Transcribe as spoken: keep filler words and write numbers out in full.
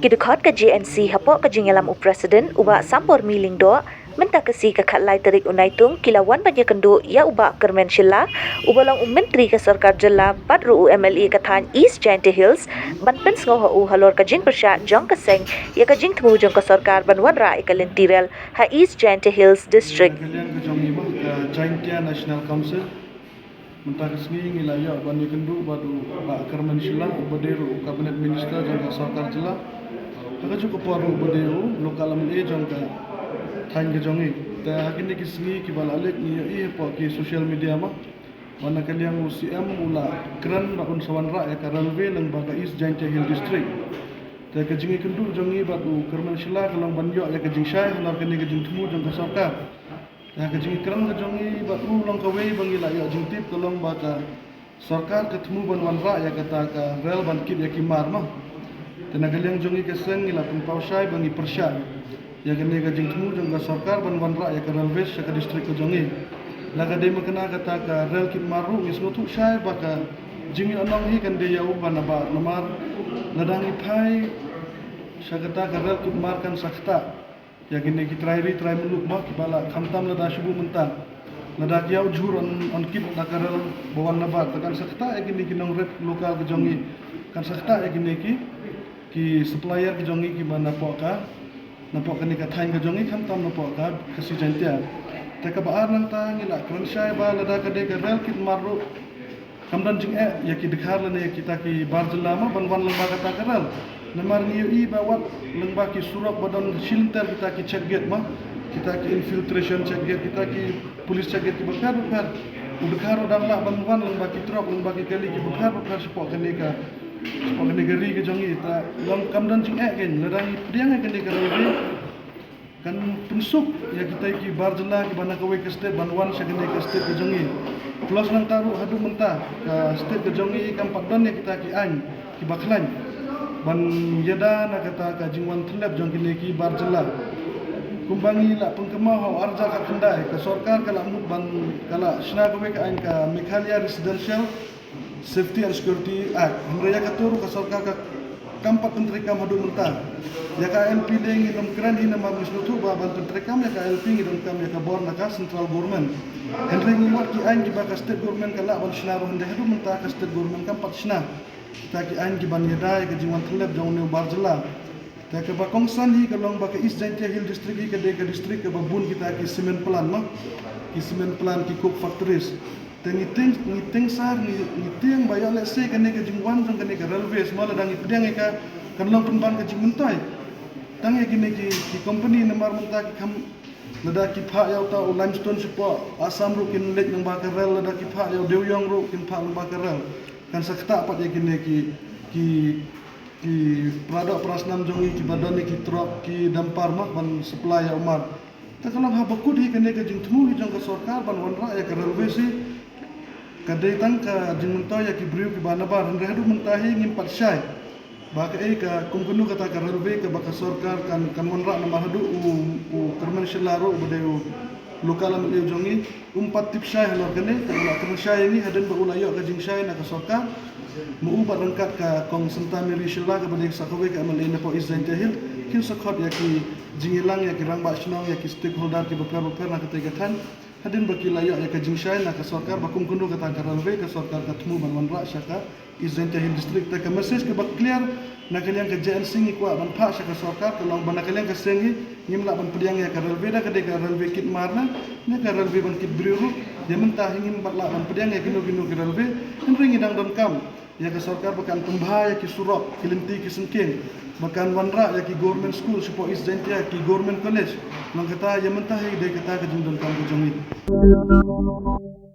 Dkhot ka J N C hapoh ka jingïalam u President u Bah Sambormi Lyngdoh, mynta ka sngi ka khatlai tarik u Naitung ki la wan ban ïakynduh ïa u Bah Kyrmen Shylla, uba long u Myntri ka Sorkar Jylla bad ruh u M L A ka thaiñ East Jaintia Hills, ban pynsngew ha u halor ka jingpyrshah jong ka seng ïa ka jingthmu jong ka sorkar ban wanrah ïa ka lynti rel ha East Jaintia Hills District. Ka liang ka jong i ma ka Jaintia National Council. Mynta ka sngi ngi la ïoh ban ïakynduh bad u Bah Kyrmen Shylla uba dei ruh u Cabinet Minister jong ka Sorkar Jylla ha kajuh ka por ruh uba dei u Local M L A jong ka thaiñ ka jong i. Te ha kine ki sngi kiba la leit ngi ïohi hapoh ki social media ma, ba na ka liang u C M u la kren ba un sa wanrah ïa ka railway lyngba ka East Jaintia Hill District. Te ka jingïakynduh jong i bad u Kyrmen Shylla ka long ban ïoh ïa ka jingshai halor kane ka jingthmu jong ka sorkar. Te ka jingkren ka jong i bad u long kawei ba ngi la ïoh jingtip ka long ba ka sorkar ka thmu ban wanrah ïa kata ka rel ban kit ïa ki mar ma. Te na ka liang jong i ka seng ngi la pynpaw shai ba ngi pyrshah ïa kane ka jingthmu jong ka sorkar ban wanrah ïa ka railway sha ka district ka jong i. La ka dei ma kane kata ka rel kit mar ruh ngi sngewthuh shai ba ka jingïohnong hi kan dei ïa u ba nabar namar lada ngi phai sha kata ka rel kit mar kan sa ktah ïa kine ki trai ri trai muluk ma kiba la khamtam lada shu buh mynta. Lada ki ïa u jhur on, on kit da ka rel ba wan nabar te kan sa ktah ïa kine ki nongrep local ka jong i, kan sa ktah ïa kine ki, ki supplier ka jong i kiba napoh ka, napoh kane ka thaiñ ka jong i khamtam napoh ka Khasi Jaintia. Te kaba ar nangta ngi la kren shai ba lada ka dei ka rel kit mar ruh kam don jingeh ïa ki dkhar lane ïa kita ki bar jylla ma ban wan lyngba kata ka rel. Namar ngi ïohi ba wat lyngba ki surok ba don shilynter kita ki check gate ma, kita ki infiltration check gate, kita ki police check gate kiba pher ba pher. U dkhar u dang lah ban wan lyngba ki trok, lyngba ki kali kiba pher ba pher shapoh kane ka, shapoh kane ka ri ka jong i. Te long kam don jingeh kein lada ngi pdiang ïa kane ka railway. Kan pynsuk ïa kita ki bar jylla kiba na kawei ka state ban wan sha kane ka state ka jong i. Plus nangta ruh haduh mynta ka state ka jong i kam pat don ïa kita ki aiñ kiba khlaiñ ban ïada na kata ka jingwan tyllep jong kine ki bar jylla. Kumba ngi la pynkynmaw ha u ar hajar khatkhyndai ka sorkar ka la mut ban ka la shna kawei ka aiñ ka Meghalaya Residential Safety and Security Act. Hynrei ïa kato ruh ka sorkar ka kam pat pyntreikam haduh mynta. Ïa ka I L P lei ngim kren hi namar ngi sngewthuh ba ban pyntreikam ïa ka I L P ngi donkam ïa ka bor na ka central government. Hynrei ngi wad ki aiñ kiba ka state government ka lah ban shna ruh hynrei haduh mynta ka state government kam pat shna kita ki aiñ kiban ïada ïa ka jingwan tyllep jong une u bar jylla. Te kaba kongsan hi ka long ba ka East Jaintia Hill District hi ka dei ka district kaba bun kita ki cement plant ma, ki cement plant, ki coke factories. Te ngi tieng, ngi tieng sar, ngi, ngi tieng ba ïoh lehse kane ka jingwan jong kane ka railways ma lada ngi pdiang ïa ka kan long pynban ka jingmyntoi tang ïa kine ki, ki company namar mynta ki kham, lada ki phah ïa uta u limestone shapoh Assam ruh kin leit lyngba ka rel, lada ki phah ïa u dewïong ruh kin phah lyngba ka rel. Kan sa ktah pat ïa kine ki, ki, ki pradoh prasnam jong ngi kiba don ïa ki trok ki dumper ma ban supply ïa u mar. Te ka long haba kut hi kane ka jingthmu hi jong ka sorkar ban wanrah ïa ka railways hi ka dei tang ka jingmyntoi ïa ki briew kiba nabar, hynrei haduh mynta hi ngim pat shai ba kaei ka kum kano kata ka railway kaba ka sorkar kan, kan wanrah namar haduh u, u Kyrmen Shylla ruh uba dei u local M L A jong ngi um pat tip shai halor kane. Te u la kren shai ïa ngi hadien ba u la ïoh ka jingshai na ka sorkar. Ma u bad ryngkat ka Kong Santa Mary Shylla kaba dei sa kawei ka M L A napoh East Jaintia Hill kin sa khot ïa ki jingïalang ïa ki rangbah shnong, ïa ki stakeholder kiba pher ba pher na katei ka thaiñ. Hadien ba ki la ïoh ïa ka jingshai na ka sorkar ba kum kano kata ka railway ka sorkar ka thmu ban wanrah sha ka East Jaintia Hill District. Te ka message kaba clear na ka liang ka J N C ngi kwah ban phah sha ka sorkar ka long ba na ka liang ka seng hi ngim lah ban pdiang ïa ka railway, da ka dei ka railway kit mar ne, ne ka railway ban kit briew ruh. Ïa mynta hi ngim pat lah ban pdiang ïa kino kino ki railway. Hynrei ngi dang donkam ïa ka sorkar ba kan pynbha ïa ki surok, ki lynti ki syngkien, ba kan wanrah ïa ki government school shapoh East Jaintia, ki government college. Long kata ïa mynta hi dei kata ka jingdonkam ka jong ngi.